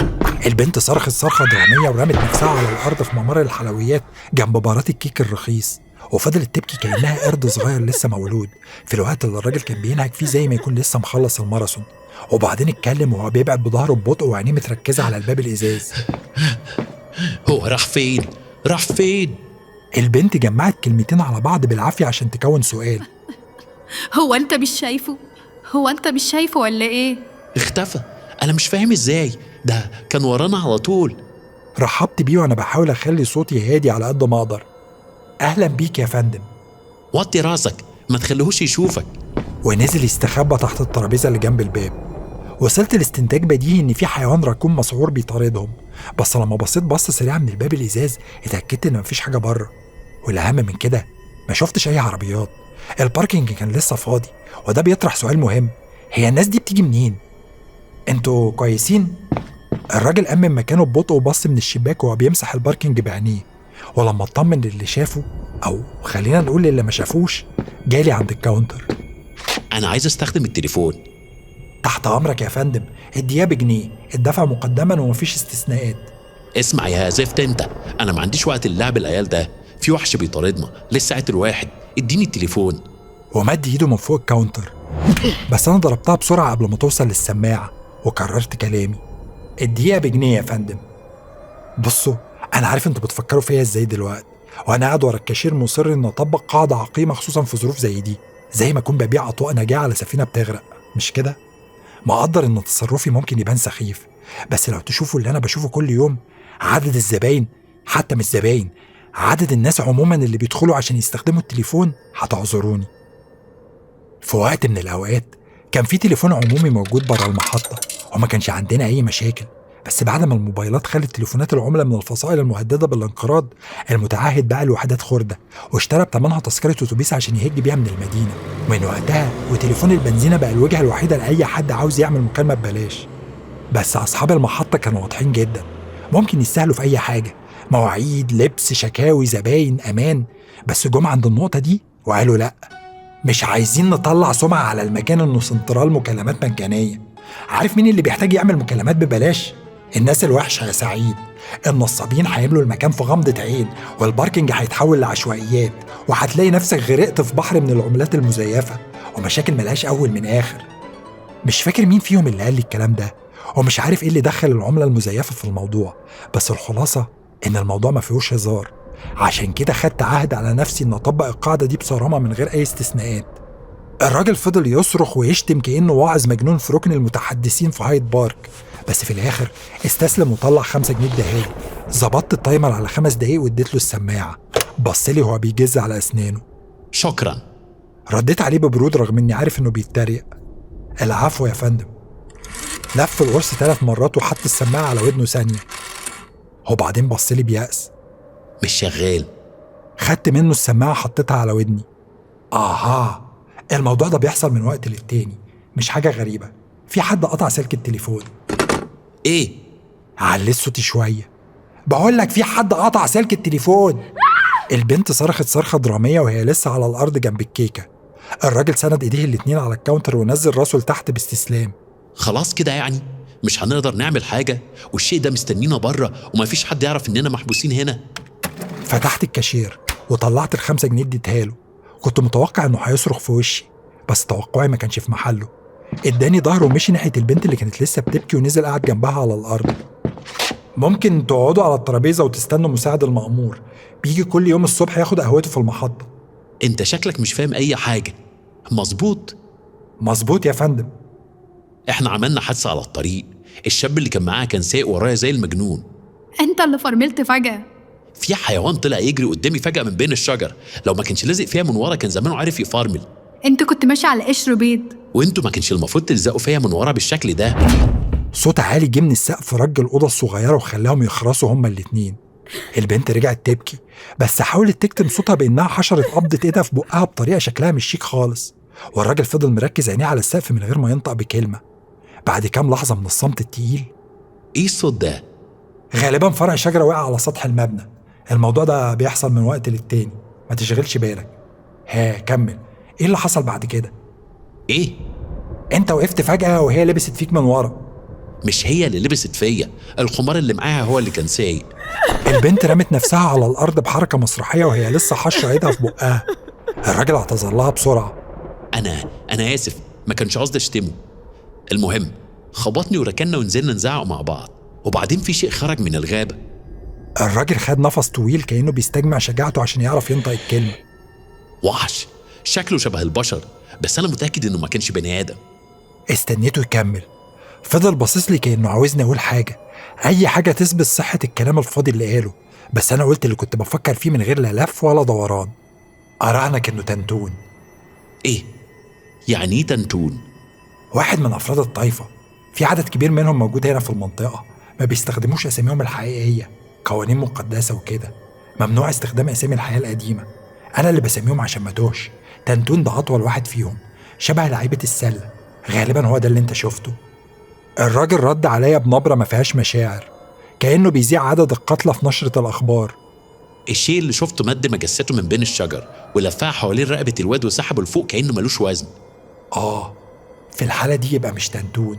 البنت صرخت صرخة درامية ورمت نفسها على الأرض في ممر الحلويات جنب بارات الكيك الرخيص، وفضلت تبكي كأنها قرد صغير لسه مولود، في الوقت اللي الراجل كان بينهج فيه زي ما يكون لسه مخلص الماراثون. وبعدين اتكلم وهو بيبعد بظهره ببطء وعينيه متركزة على الباب الإزاز. هو راح فين؟ راح فين؟ البنت جمعت كلمتين على بعض بالعافية عشان تكون سؤال. هو أنت مش شايفه؟ هو أنت مش شايفه ولا إيه؟ اختفى. أنا مش فاهم إزاي، ده كان ورانا على طول. رحبت بيه وأنا بحاول أخلي صوتي هادي على قد ما أقدر. أهلا بيك يا فندم. وطي راسك، ما تخليهوش يشوفك. ونزل يستخبى تحت الترابيزة اللي جنب الباب. وصلت لاستنتاج بديهي إن في حيوان راكون مسعور بيطاردهم، بس لما بصيت بصة سريعة من الباب الإزاز اتأكدت إن مفيش حاجة بره، والأهم من كده ما شفتش أي عربيات. ال parking كان لسه فاضي، وده بيطرح سؤال مهم: هي الناس دي بتيجي منين؟ انتوا كويسين؟ الراجل قام من مكانه ببطء وبص من الشباك وهو بيمسح ال parking بعينيه، ولما اطمن للي شافه، او خلينا نقول للي ما شافوش، جالي عند ال counter. انا عايز استخدم التليفون. تحت امرك يا فندم، الدقيقة بجنيه، الدفع مقدما ومفيش استثناءات. اسمع يا زفت انت، انا ما عنديش وقت اللعب العيال ده، في وحش بيطاردنا لسه قاتل واحد، اديني التليفون. ومد ايده من فوق ال counter، بس انا ضربتها بسرعة قبل ما توصل للسماعه وكررت كلامي: الدقيقة بجنيه يا فندم. بصوا، انا عارف انتوا بتفكروا فيا ازاي دلوقتي، وانا قاعد ورا الكاشير مصر ان اطبق قاعدة عقيمة خصوصا في ظروف زي دي، زي ما اكون ببيع اطواق نجاه على سفينة بتغرق، مش كده؟ ما اقدر ان تصرفي ممكن يبان سخيف، بس لو تشوفوا اللي انا بشوفه كل يوم، عدد الزباين، حتى مش زباين، عدد الناس عموما اللي بيدخلوا عشان يستخدموا التليفون، هتعذروني. في وقت من الاوقات كان في تليفون عمومي موجود بره المحطة وما كانش عندنا اي مشاكل، بس بعد ما الموبايلات خلت تليفونات العملة من الفصائل المهددة بالانقراض، المتعهد باع الوحدات خردة واشترى بثمنها تذكرة اتوبيس عشان يهج بيها من المدينة. ومن وقتها وتليفون البنزينة بقى الوجهة الوحيدة لأي حد عاوز يعمل مكالمة ببلاش. بس أصحاب المحطة كانوا واضحين جدا، ممكن يستاهلوا في أي حاجة، مواعيد، لبس، شكاوي، زباين، أمان، بس جم عند النقطة دي وقالوا لأ، مش عايزين نطلع سمعة على المكان إنه سنترال مكالمات مجانية. عارف مين اللي بيحتاج يعمل مكالمات ببلاش؟ الناس الوحشة يا سعيد. النصابين هيملوا المكان في غمضة عين، وال parking هيتحول لعشوائيات، وهتلاقي نفسك غرقت في بحر من العملات المزيفة ومشاكل ملهاش أول من آخر. مش فاكر مين فيهم اللي قال لي الكلام ده، ومش عارف إيه اللي دخل العملة المزيفة في الموضوع، بس الخلاصة إن الموضوع ما فيهوش هزار. عشان كده خدت عهد على نفسي إن أطبق القاعدة دي بصرامة من غير أي استثناءات. الراجل فضل يصرخ ويشتم كأنه واعظ مجنون في ركن المتحدثين في هايد بارك، بس في الآخر استسلم وطلع 5 جنيه اداهالي. ظبطت ال timer على 5 دقايق واديت له السماعة. بصلي وهو بيجز على أسنانه. شكرا. رديت عليه ببرود رغم إني عارف إنه بيتريق. العفو يا فندم. لف القرص 3 مرات وحط السماعة على ودنه ثانية، وبعدين بصلي بيأس. مش شغال. خدت منه السماعة حطيتها على ودني. آها، الموضوع ده بيحصل من وقت للتاني، مش حاجة غريبة. في حد قطع سلك التليفون. ايه؟ عليت صوتي شوية. بقول لك في حد قطع سلك التليفون. البنت صرخت صرخة درامية وهي لسه على الأرض جنب الكيكة. الراجل سند إيديه الاتنين على الكاونتر ونزل راسه لتحت باستسلام. خلاص كده يعني مش هنقدر نعمل حاجة، والشيء ده مستنينا بره ومفيش حد يعرف إننا محبوسين هنا. فتحت الكاشير وطلعت ال5 جنيه اديتها له. كنت متوقع إنه هيصرخ في وشي، بس توقعي ما كانش في محله. اداني ظهره ومشي ناحية البنت اللي كانت لسه بتبكي ونزل قعد جنبها على الأرض. ممكن تقعدوا على الترابيزة وتستنوا مساعد المأمور، بيجي كل يوم الصبح ياخد قهوته في المحطة. انت شكلك مش فاهم أي حاجة. مظبوط؟ مظبوط يا فندم. احنا عملنا حادثة على الطريق، الشاب اللي كان معاه كان سايق ورايا زي المجنون. انت اللي فرملت فجأة. في حيوان طلع يجري قدامي فجأة من بين الشجر، لو ما كانش لازق فيها من ورا كان زمانه عارف يفرمل. انت كنت ماشي على قشر بيض. وانتوا ما كانش المفروض تلزقوا فيها من ورا بالشكل ده. صوت عالي جه من السقف رج الأوضة الصغيرة وخلاهم يخرسوا هما الاتنين. البنت رجعت تبكي، بس حاولت تكتم صوتها بإنها حشرت قبضة إيدها في بقها بطريقة شكلها مش شيك خالص. والراجل فضل مركز عينيه على السقف من غير ما ينطق بكلمة. بعد كام لحظة من الصمت التقيل، إيه الصوت ده؟ غالبا فرع شجرة وقع على سطح المبنى. الموضوع ده بيحصل من وقت للتاني، ما تشغلش بالك. ها كمل، إيه اللي حصل بعد كده؟ إيه؟ أنت وقفت فجأة وهي لبست فيك من ورا. مش هي اللي لبست فيا، الخمار اللي معاها هو اللي كان سايق. البنت رمت نفسها على الأرض بحركة مسرحية وهي لسه حشرة ايدها في بقها. الراجل اعتذر لها بسرعة. أنا آسف، ما كانش قصدي أشتمه. المهم خبطني وركنا ونزلنا نزعق مع بعض، وبعدين في شيء خرج من الغابة. الراجل خد نفس طويل كأنه بيستجمع شجاعته عشان يعرف ينطق الكلمة. وحش، شكله شبه البشر، بس أنا متأكد إنه ما كانش بني آدم. استنيته يكمل. فضل باصص لي كأنه عاوزني أقول حاجة، أي حاجة تثبت صحة الكلام الفاضي اللي قاله، بس أنا قلت اللي كنت بفكر فيه من غير لا لف ولا دوران. أراهنك إنه تنتون. إيه؟ يعني إيه تنتون؟ واحد من أفراد الطائفة، في عدد كبير منهم موجود هنا في المنطقة، ما بيستخدموش أساميهم الحقيقية، قوانين مقدسة وكده، ممنوع استخدام أسامي الحياة القديمة. أنا اللي بسميهم عشان ما توهش. تنتون ده أطول واحد فيهم، شبه لعيبة السلة، غالبا هو ده اللي أنت شفته. الراجل رد عليا بنبرة ما فيهاش مشاعر، كأنه بيذيع عدد القتلى في نشرة الأخبار. الشيء اللي شفته مد مجسته من بين الشجر ولفها حوالين رقبة الواد وسحبه لفوق كأنه ملوش وزن. في الحالة دي يبقى مش تنتون.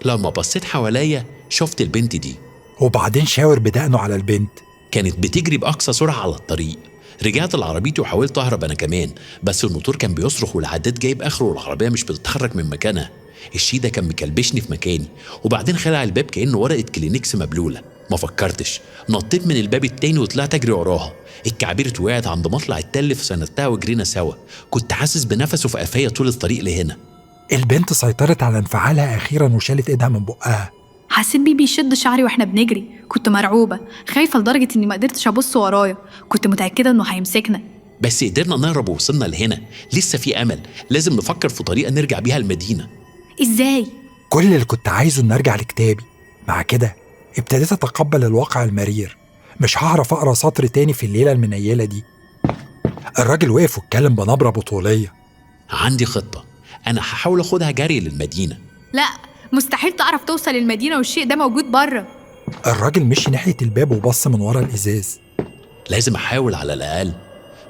لما بصيت حواليا شفت البنت دي. وبعدين شاور بدقنه على البنت. كانت بتجري بأقصى سرعة على الطريق. رجعت لعربيتي وحاولت أهرب أنا كمان، بس الموتور كان بيصرخ والعداد جايب آخره والعربية مش بتتحرك من مكانها. الشيء ده كان مكلبشني في مكاني، وبعدين خلع الباب كأنه ورقة كلينكس مبلولة. ما فكرتش، نطيت من الباب التاني وطلعت أجري وراها. الكعبيرة وقعت عند مطلع التل فسندتها وجرينا سوا. كنت حاسس بنفسه في قفايا طول الطريق لهنا. البنت سيطرت على انفعالها أخيرا وشالت إيدها من بقها. حسيت بيه بيشد شعري واحنا بنجري. كنت مرعوبة، خايفة لدرجة إني ما قدرتش أبص ورايا. كنت متأكدة إنه هيمسكنا. بس قدرنا نهرب ووصلنا لهنا. لسه في أمل، لازم نفكر في طريقة نرجع بيها المدينة. إزاي؟ كل اللي كنت عايزه إن أرجع لكتابي. مع كده ابتديت أتقبل الواقع المرير. مش هعرف أقرأ سطر تاني في الليلة المنيلة دي. الراجل وقف واتكلم بنبرة بطولية. عندي خطة، أنا هحاول أخدها جري للمدينة. لا، مستحيل تعرف توصل المدينة والشيء ده موجود بره. الراجل مشي ناحية الباب وبص من ورا الإزاز. لازم أحاول على الأقل.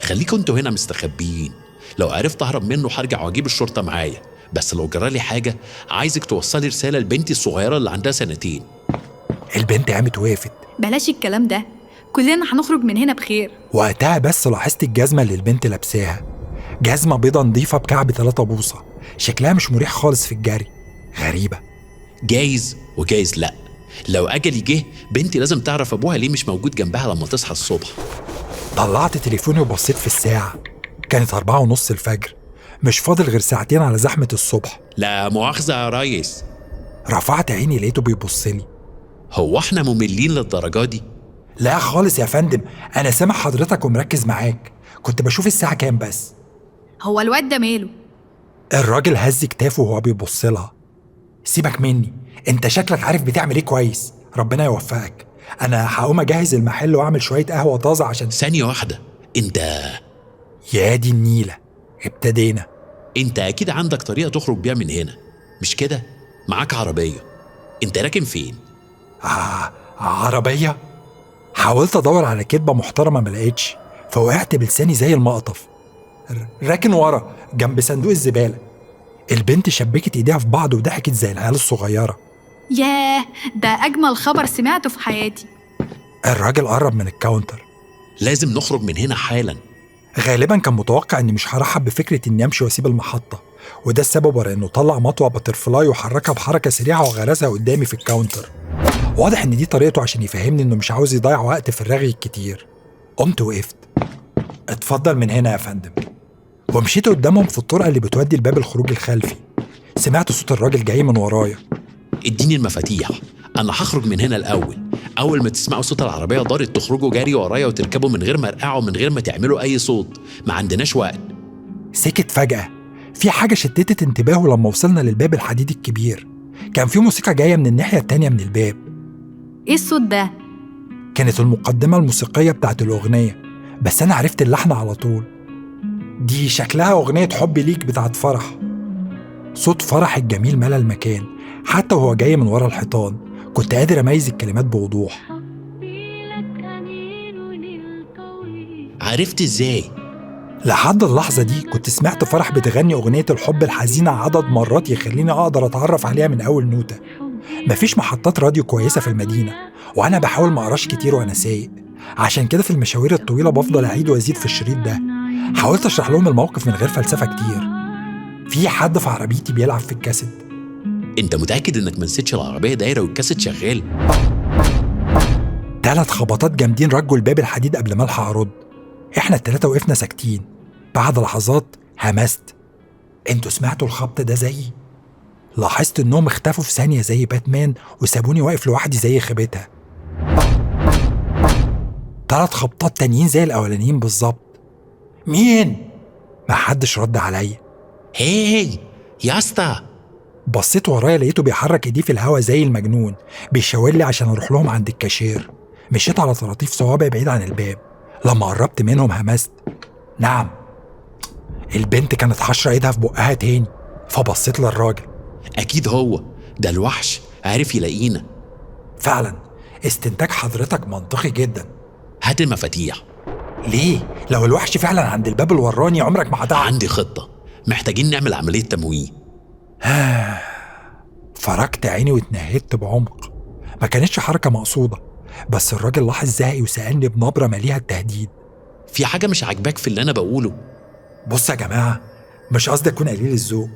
خليكوا انتوا هنا مستخبيين، لو عرفت أهرب منه هرجع وأجيب الشرطة معايا. بس لو جرالي حاجة عايزك توصلي رسالة لبنتي الصغيرة اللي عندها 2 سنين. البنت قامت وقفت. بلاش الكلام ده، كلنا هنخرج من هنا بخير. وقتها بس لاحظت الجزمة اللي البنت لابساها، جزمة بيضة نظيفة بكعب 3 بوصة، شكلها مش مريح خالص في الجري. غريبة. جايز وجايز لأ. لو أجلي جه بنتي لازم تعرف أبوها ليه مش موجود جنبها لما تصحى الصبح. طلعت تليفوني وبصيت في الساعة، كانت 4:30 الفجر. مش فاضل غير 2 ساعات على زحمة الصبح. لا مؤاخذة يا ريس. رفعت عيني لقيته بيبصلي. هو احنا مملين للدرجة دي؟ لا خالص يا فندم، أنا سامع حضرتك ومركز معاك. كنت بشوف الساعة كام بس. هو الواد ده ماله؟ الراجل هز كتافه وهو بيبصلها. سيبك مني، انت شكلك عارف بتعمل ايه كويس، ربنا يوفقك. انا هقوم اجهز المحل واعمل شوية قهوة طازة عشان. ثانية واحدة، انت يا دي النيلة، ابتدينا. انت اكيد عندك طريقة تخرج بيها من هنا، مش كده؟ معاك عربية، انت راكن فين؟ عربية؟ حاولت أدور على كدبة محترمة ما لقيتش، فوقعت بلساني زي المقطف. راكن ورا جنب صندوق الزبالة. البنت شبكت إيديها في بعض وضحكت زي العيال الصغيرة. ياه، ده أجمل خبر سمعته في حياتي. الراجل قرب من ال counter. لازم نخرج من هنا حالا. غالبا كان متوقع اني مش هرحب بفكرة اني امشي واسيب المحطة، وده السبب ورا انه طلع مطوة butterfly وحركها بحركة سريعة وغرزها قدامي في ال counter. واضح ان دي طريقته عشان يفهمني انه مش عاوز يضيع وقت في الرغي الكتير. قمت وقفت. اتفضل من هنا يا فندم. ومشيت قدامهم في الطرقة اللي بتودي لباب الخروج الخلفي. سمعت صوت الراجل جاي من ورايا. اديني المفاتيح، انا هخرج من هنا الاول. اول ما تسمعوا صوت العربية دارت تخرجوا جري ورايا وتركبوا من غير مرقعه ومن غير ما تعملوا اي صوت، ما عندناش وقت. سكت فجاة. في حاجة شتتت انتباهه لما وصلنا للباب الحديد الكبير. كان في موسيقى جاية من الناحية التانية من الباب. ايه الصوت ده؟ كانت المقدمة الموسيقية بتاعت الاغنية، بس انا عرفت اللحن على طول. دي شكلها اغنية حبي ليك بتاعت فرح. صوت فرح الجميل ملا المكان حتى وهو جاي من ورا الحيطان. كنت قادر اميز الكلمات بوضوح. عرفت ازاي؟ لحد اللحظة دي كنت سمعت فرح بتغني أغنية الحب الحزينة عدد مرات يخليني أقدر أتعرف عليها من أول نوتة. مفيش محطات راديو كويسة في المدينة، وأنا بحاول ما أقراش كتير وأنا سايق، عشان كده في المشاوير الطويلة بفضل أعيد وأزيد في الشريط ده. حاولت أشرح لهم الموقف من غير فلسفة كتير. في حد في عربيتي بيلعب في الكاسيت. انت متأكد انك ما نسيتش العربية دايرة والكاسيت شغال؟ 3 خبطات جامدين رجوا الباب الحديد قبل ما الحق ارد. احنا ال3 وقفنا ساكتين. بعد لحظات همست، انتوا سمعتوا الخبط ده زيي؟ لاحظت انهم اختفوا في ثانية زي باتمان وسابوني واقف لوحدي زي خيبتها. 3 خبطات تانيين زي الاولانيين بالظبط. مين؟ ما حدش رد عليا. هاي يا اسطى. بصيت ورايا لقيته بيحرك ايديه في الهوا زي المجنون، بيشاور لي عشان اروح لهم عند الكاشير. مشيت على طراطيف صوابعي بعيد عن الباب. لما قربت منهم همست، نعم. البنت كانت حشرة ايدها في بقها تاني، فبصيت للراجل. اكيد هو ده الوحش، عارف يلاقينا. فعلا استنتاج حضرتك منطقي جدا. هات المفاتيح. ليه؟ لو الوحش فعلا عند الباب الوراني عمرك ما هتعرف. عندي خطة، محتاجين نعمل عملية تمويه. فركت عيني واتنهدت بعمق. ما كانتش حركة مقصودة، بس الراجل لاحظ زهقي وسألني بنبرة مليئة التهديد. في حاجة مش عاجباك في اللي أنا بقوله؟ بص يا جماعة، مش قصدي أكون قليل الذوق،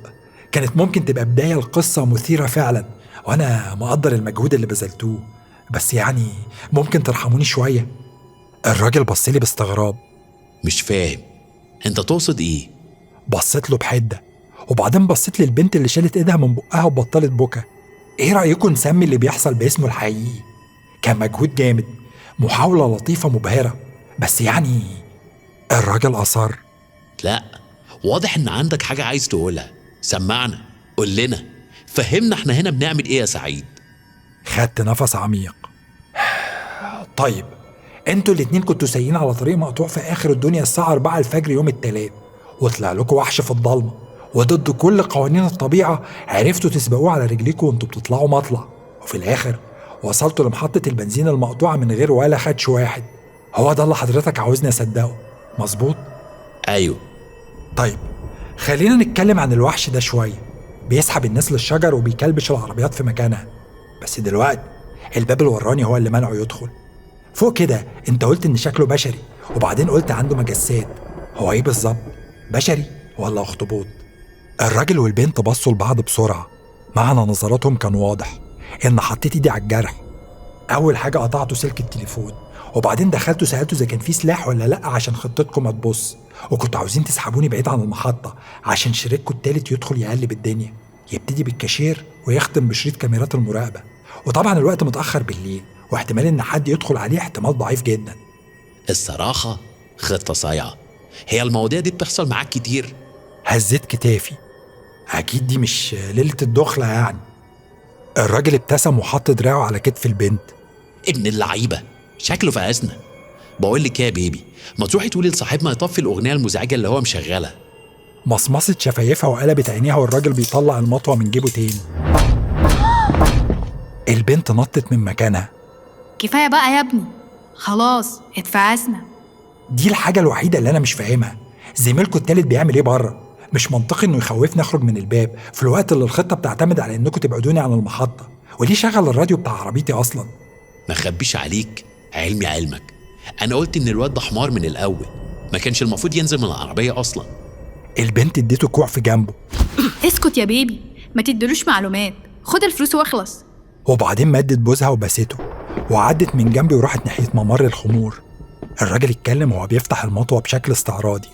كانت ممكن تبقى بداية القصة مثيرة فعلا، وأنا مقدر المجهود اللي بذلتوه، بس يعني ممكن ترحموني شوية. الراجل بصلي باستغراب. مش فاهم أنت تقصد إيه؟ بصيت له بحدة، وبعدين بصيت للبنت اللي شالت ايدها من بقها وبطلت بكا. ايه رأيكم نسمي اللي بيحصل باسمه الحقيقي؟ كان مجهود جامد، محاولة لطيفة مبهرة، بس يعني الراجل أصر. لا، واضح ان عندك حاجة عايز تقولها. سمعنا، قول لنا، فهمنا احنا هنا بنعمل ايه يا سعيد. خدت نفس عميق. طيب انتوا الاتنين كنتوا سايقين على طريق مقطوع في آخر الدنيا الساعة 4 الفجر يوم التلات، وطلع لكم وحش في الضلمة، وضد كل قوانين الطبيعة عرفتوا تسبقوه على رجليكم وانتوا بتطلعوا مطلع، وفي الآخر وصلتوا لمحطة البنزين المقطوعة من غير ولا خدش واحد. هو ده اللي حضرتك عاوزني أصدقه، مظبوط؟ أيوه. طيب خلينا نتكلم عن الوحش ده شوية. بيسحب الناس للشجر وبيكلبش العربيات في مكانها، بس دلوقتي الباب الوراني هو اللي منعه يدخل. فوق كده انت قلت ان شكله بشري، وبعدين قلت عنده مجسات. هو ايه بالظبط؟ بشري ولا اخطبوط؟ الراجل والبنت بصوا لبعض بسرعة، معنى نظراتهم كان واضح إن حطيت إيدي على الجرح. أول حاجة قطعته سلك التليفون، وبعدين دخلته سألته إذا كان فيه سلاح ولا لأ عشان خطتكم ما تبص، وكنتوا عاوزين تسحبوني بعيد عن المحطة عشان شريككم التالت يدخل يقلب الدنيا، يبتدي بالكاشير ويختم بشريط كاميرات المراقبة. وطبعا الوقت متأخر بالليل، واحتمال إن حد يدخل عليه احتمال ضعيف جدا. الصراحة خطة صايعة. هي المواضيع دي بتحصل معاك كتير؟ هزيت كتافي. أكيد دي مش ليلة الدخلة يعني. الراجل ابتسم وحط دراعه على كتف البنت. ابن اللعيبة شكله فقسنا. بقول لك يا بيبي، ما تروحي تقولي لصاحبنا يطفي الأغنية المزعجة اللي هو مشغلها. مصمصت شفايفها وقلبت عينيها والراجل بيطلع المطوة من جيبه تاني. البنت نطت من مكانها. كفاية بقى يا ابني، خلاص اتفقسنا. دي الحاجة الوحيدة اللي أنا مش فاهمها، زميلكوا التالت بيعمل إيه بره؟ مش منطقي إنه يخوفني أخرج من الباب في الوقت اللي الخطة بتعتمد على إنكم تبعدوني عن المحطة. وليه شغل الراديو بتاع عربيتي أصلا؟ ما خبيش عليك، علمي علمك، أنا قلت إن الواد ده حمار من الأول، ما كانش المفروض ينزل من العربية أصلا. البنت اديته كوع في جنبه. اسكت يا بيبي، ما تدلوش معلومات، خد الفلوس واخلص. وبعدين مدت بوزها وبسته وعدت من جنبي وراحت ناحية ممر الخمور. الراجل اتكلم وهو بيفتح المطوة بشكل استعراضي.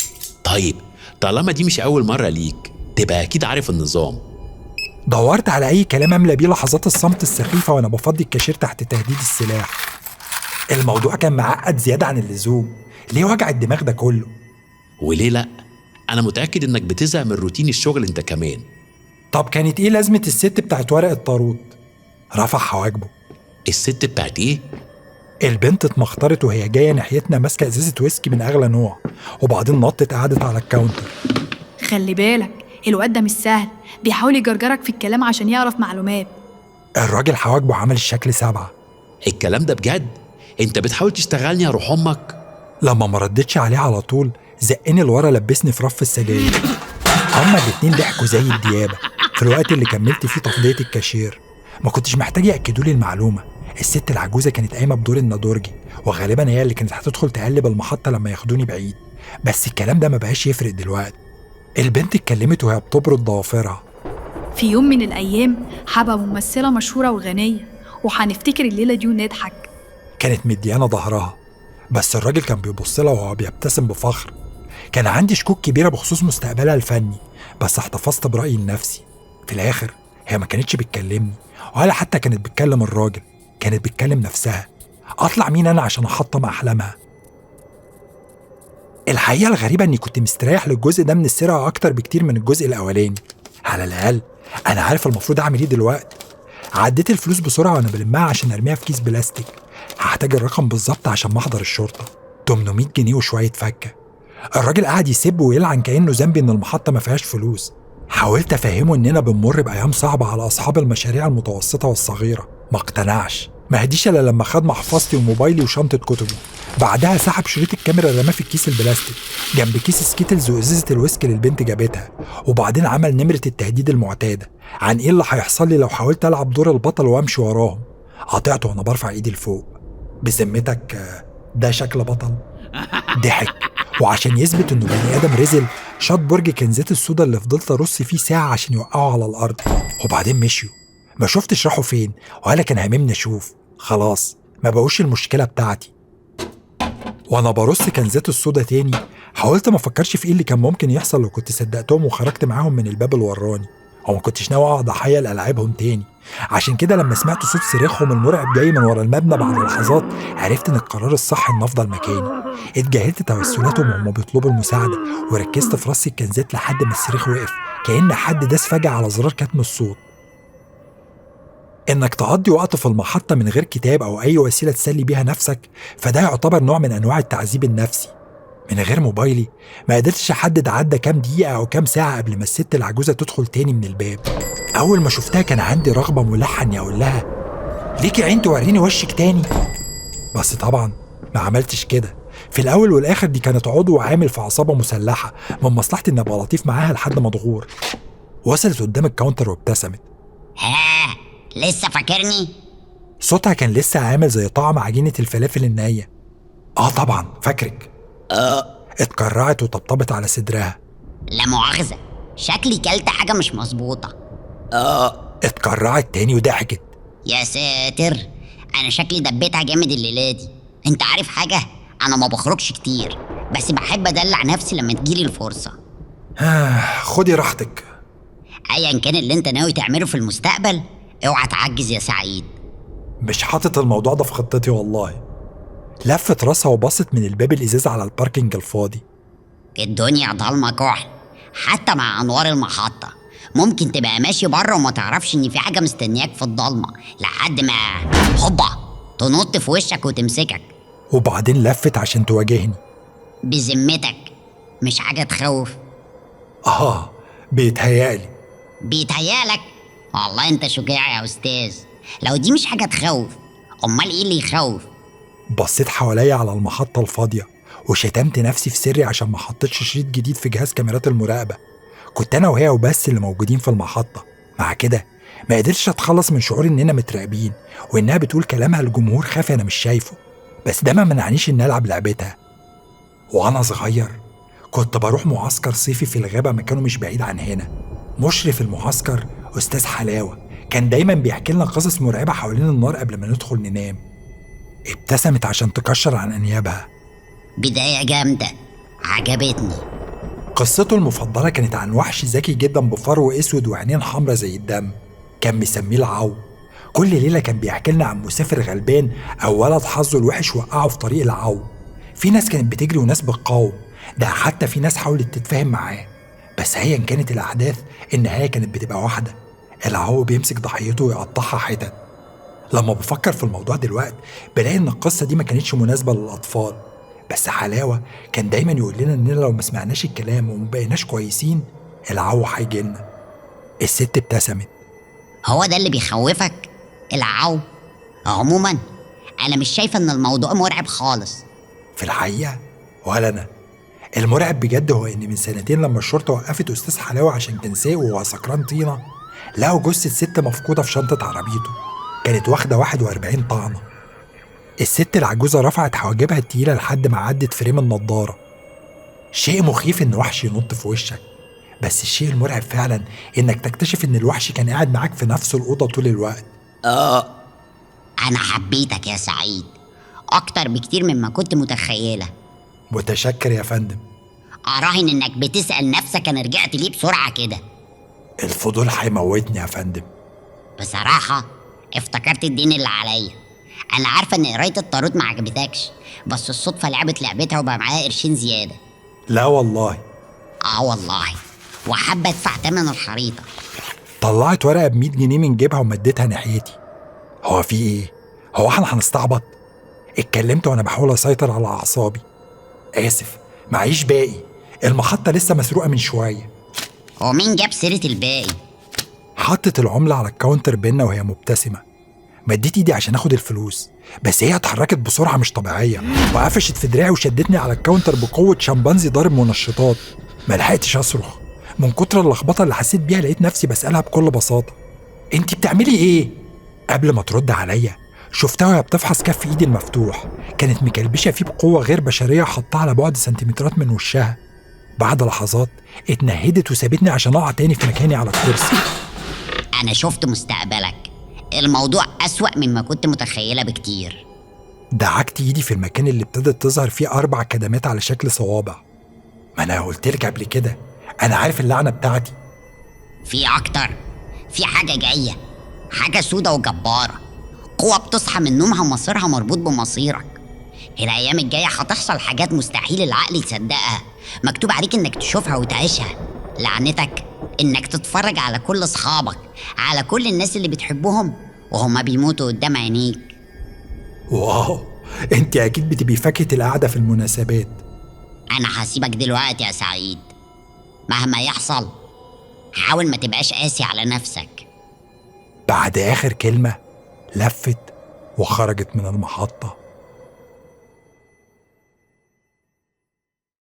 طيب طالما دي مش أول مرة ليك تبقى أكيد عارف النظام. دورت على أي كلام أملى بيه لحظات الصمت السخيفة وأنا بفضي الكاشير تحت تهديد السلاح. الموضوع كان معقد زيادة عن اللزوم، ليه وجع الدماغ ده كله؟ وليه لأ؟ أنا متأكد إنك بتزهق من روتين الشغل أنت كمان. طب كانت إيه لازمة الست بتاعت ورق الطارود؟ رفع حواجبه. الست بتاعت إيه؟ البنت اتمخطرت وهي جاية ناحيتنا ماسكة إزازة ويسكي من أغلى نوع، وبعدين نطت قعدت على ال counter. خلي بالك الواد ده مش سهل، بيحاول يجرجرك في الكلام عشان يعرف معلومات. الراجل حواجبه عمل الشكل 7. الكلام ده بجد؟ انت بتحاول تشتغلني يا روح امك؟ لما ما ردتش عليه على طول زقني لورا، لبسني في رف السجاير. هما الاتنين ضحكوا زي الديابة في الوقت اللي كملت فيه تفضية الكاشير. ما كنتش محتاج يأكدوا لي المعلومة، الست العجوزة كانت قايمة بدور النادورجي، وغالبا هي اللي كانت هتدخل تقلب المحطة لما ياخدوني بعيد. بس الكلام ده ما بقاش يفرق دلوقتي. البنت اتكلمت وهي بتبرد ضوافرها. في يوم من الأيام هبقى ممثلة مشهورة وغنية، وهنفتكر الليلة دي ونضحك. كانت مديانة ظهرها، بس الراجل كان بيبص لها وهو بيبتسم بفخر. كان عندي شكوك كبيرة بخصوص مستقبلها الفني، بس احتفظت برأيي النفسي. في الآخر هي ما كانتش بتكلمني، ولا حتى كانت بتكلم الراجل، كانت بتكلم نفسها. أطلع مين أنا عشان أحطم أحلامها؟ الحقيقة الغريبة أني كنت مستريح للجزء ده من السرقة أكتر بكتير من الجزء الأولاني. على الأقل أنا عارف المفروض أعمل إيه دلوقتي. عديت الفلوس بسرعة وأنا بلمها عشان أرميها في كيس بلاستيك. هحتاج الرقم بالظبط عشان محضر الشرطة، 800 جنيه وشوية فكة. الراجل قعد يسب ويلعن كأنه ذنبي إن المحطة ما فيهاش فلوس. حاولت أفهمه إننا بنمر بأيام صعبة على أصحاب المشاريع المتوسطة والصغيرة، ما اقتنعش. ما هديش إلا لما خد محفظتي وموبايلي وشنطة كتبه. بعدها سحب شريط الكاميرا اللي رماه في الكيس البلاستيك جنب كيس Skittles وإزازة الويسكي اللي البنت جابتها، وبعدين عمل نمرة التهديد المعتادة عن إيه اللي هيحصل لي لو حاولت ألعب دور البطل وأمشي وراهم. قاطعته وأنا برفع إيدي لفوق. بذمتك ده شكل بطل؟ ضحك، وعشان يثبت إنه بني آدم رزل شاط برج كنزات السودا اللي فضلت أرص فيه ساعة عشان يوقعه على الأرض، وبعدين مشيوا. ما شفتش راحوا فين ولا كان هاممني أشوف. خلاص ما بقوش المشكلة بتاعتي. وأنا برص كنزات السودا تاني حاولت ما أفكرش في إيه اللي كان ممكن يحصل لو كنت صدقتهم وخرجت معاهم من الباب الوراني، أو ما كنتش ناوي أقعد ضحية لألعابهم تاني. عشان كده لما سمعت صوت صريخهم المرعب جاي من ورا المبنى بعد لحظات عرفت إن القرار الصح إن أفضل مكاني. اتجاهلت توسلاتهم وهم بيطلبوا المساعدة وركزت في رص الكنزات لحد ما الصريخ وقف، كأن حد داس فجأة على زرار كتم الصوت. إنك تقضي وقت في المحطة من غير كتاب أو أي وسيلة تسلي بيها نفسك فده يعتبر نوع من أنواع التعذيب النفسي. من غير موبايلي ما قدرتش أحدد عدى كام دقيقة أو كام ساعة قبل ما الست العجوزة تدخل تاني من الباب. أول ما شفتها كان عندي رغبة ملحة إني أقول لها ليكي عين توريني وشك تاني، بس طبعا ما عملتش كده. في الأول والآخر دي كانت عضو عامل في عصابة مسلحة، من مصلحتي إني أبقى لطيف معاها لحد ما تغور. وصلت قدام ال counter وابتسمت. ها لسه فاكرني؟ صوتها كان لسه عامل زي طعم عجينة الفلافل النية. آه طبعا فاكرك. اتكرعت وطبطبت على صدرها. لا مؤاخذة شكلي كلت حاجة مش مظبوطة. اتكرعت تاني وضحكت. يا ساتر أنا شكلي دبيتها جامد الليلة دي. أنت عارف حاجة؟ أنا ما بخرجش كتير بس بحب أدلع نفسي لما تجيلي الفرصة. خدي راحتك. أيا كان اللي أنت ناوي تعمله في المستقبل اوعى تعجز يا سعيد. مش حاطط الموضوع ده في خطتي والله. لفت راسها وبصت من الباب الإزاز على ال parking الفاضي. الدنيا ضلمة كحل حتى مع أنوار المحطة، ممكن تبقى ماشي بره وما تعرفش إن في حاجة مستنياك في الضلمة لحد ما هوبا تنط في وشك وتمسكك. وبعدين لفت عشان تواجهني. بذمتك مش حاجة تخوف؟ بيتهيألي. بيتهيألك؟ والله انت شجاع يا أستاذ. لو دي مش حاجة تخوف أمال إيه اللي يخوف؟ بصيت حواليا على المحطة الفاضية وشتمت نفسي في سري عشان ما حطيتش شريط جديد في جهاز كاميرات المراقبة. كنت أنا وهي وبس اللي موجودين في المحطة. مع كده ما قدرتش أتخلص من شعور إننا متراقبين وإنها بتقول كلامها لجمهور خافي أنا مش شايفه، بس ده ما منعنيش إن ألعب لعبتها. وأنا صغير كنت بروح معسكر صيفي في الغابة، مكانه مش بعيد عن هنا. مشرف المعسكر أستاذ حلاوة كان دايما بيحكي لنا قصص مرعبة حوالين النار قبل ما ندخل ننام. ابتسمت عشان تكشر عن أنيابها. بداية جامدة، عجبتني. قصته المفضلة كانت عن وحش ذكي جدا بفرو اسود وعينين حمرا زي الدم، كان مسميه العو. كل ليلة كان بيحكي لنا عن مسافر غلبان أو ولد حظه الوحش وقعه في طريق العو. في ناس كانت بتجري وناس بتقاوم، ده حتى في ناس حاولت تتفاهم معاه، بس هي إن كانت الأحداث النهاية كانت بتبقى واحدة، العو بيمسك ضحيته ويقطعها حتت. لما بفكر في الموضوع دلوقتي بلاقي إن القصة دي ما كانتش مناسبة للأطفال، بس حلاوة كان دايما يقول لنا إننا لو ما سمعناش الكلام ومبقيناش كويسين العو هيجيلنا. الست ابتسمت. هو ده اللي بيخوفك العو؟ عموما أنا مش شايفة إن الموضوع مرعب خالص. في الحقيقة ولا أنا. المرعب بجد هو إن من سنتين لما الشرطة وقفت أستاذ حلاوة عشان كان سايق وهو سكران طينة، لقوا جثة ست مفقودة في شنطة عربيته، كانت واخدة 41 طعنة. الست العجوزة رفعت حواجبها التقيلة لحد ما عدت فريم النضارة. شيء مخيف إن وحش ينط في وشك، بس الشيء المرعب فعلا إنك تكتشف إن الوحش كان قاعد معاك في نفس الأوضة طول الوقت. أنا حبيتك يا سعيد أكتر بكتير مما كنت متخيلة. متشكر يا فندم. أراهن إنك بتسأل نفسك أنا رجعت ليه بسرعة كده. الفضول هيموتني يا فندم. بصراحة افتكرت الدين اللي عليا. أنا عارفة إن قراية الطاروت ما عجبتكش، بس الصدفة لعبت لعبتها وبقى معايا قرشين زيادة. لا والله. آه والله، وحابة أدفع تمن الخريطة. طلعت ورقة ب100 جنيه من جيبها ومدتها ناحيتي. هو في إيه؟ هو إحنا هنستعبط؟ اتكلمت وأنا بحاول أسيطر على أعصابي. آسف، معيش باقي، المحطة لسه مسروقة من شوية. هو مين جاب سيرة الباقي؟ حطت العملة على الكاونتر بينا وهي مبتسمة. مديت ايدي عشان اخد الفلوس، بس هي اتحركت بسرعة مش طبيعية وقفشت في دراعي وشدتني على الكاونتر بقوة شمبانزي ضارب منشطات. ما لحقتش اصرخ من كتر اللخبطة اللي حسيت بيها. لقيت نفسي بسألها بكل بساطة، انتي بتعملي ايه؟ قبل ما ترد عليا شفتها وهي بتفحص كف ايدي المفتوح، كانت مكلبشة فيه بقوة غير بشرية وحطها على بعد سنتيمترات من وشها. بعد لحظات اتنهدت وسابتني عشان اقع تاني في مكاني على الكرسي. أنا شفت مستقبلك، الموضوع أسوأ مما كنت متخيلة بكتير. دعكت ايدي في المكان اللي ابتدت تظهر فيه 4 كدمات على شكل صوابع. ما أنا قلتلك قبل كده، أنا عارف اللعنة بتاعتي. في أكتر، في حاجة جاية، حاجة سودة وجبارة، قوة بتصحى من نومها ومصيرها مربوط بمصيرك. الأيام الجاية هتحصل حاجات مستحيل العقل يصدقها، مكتوب عليك إنك تشوفها وتعيشها. لعنتك إنك تتفرج على كل أصحابك، على كل الناس اللي بتحبهم وهما بيموتوا قدام عينيك. واو، أنت أكيد بتبقي فاكهة القعدة في المناسبات. أنا هسيبك دلوقتي يا سعيد، مهما يحصل حاول ما تبقاش قاسي على نفسك. بعد آخر كلمة لفت وخرجت من المحطة.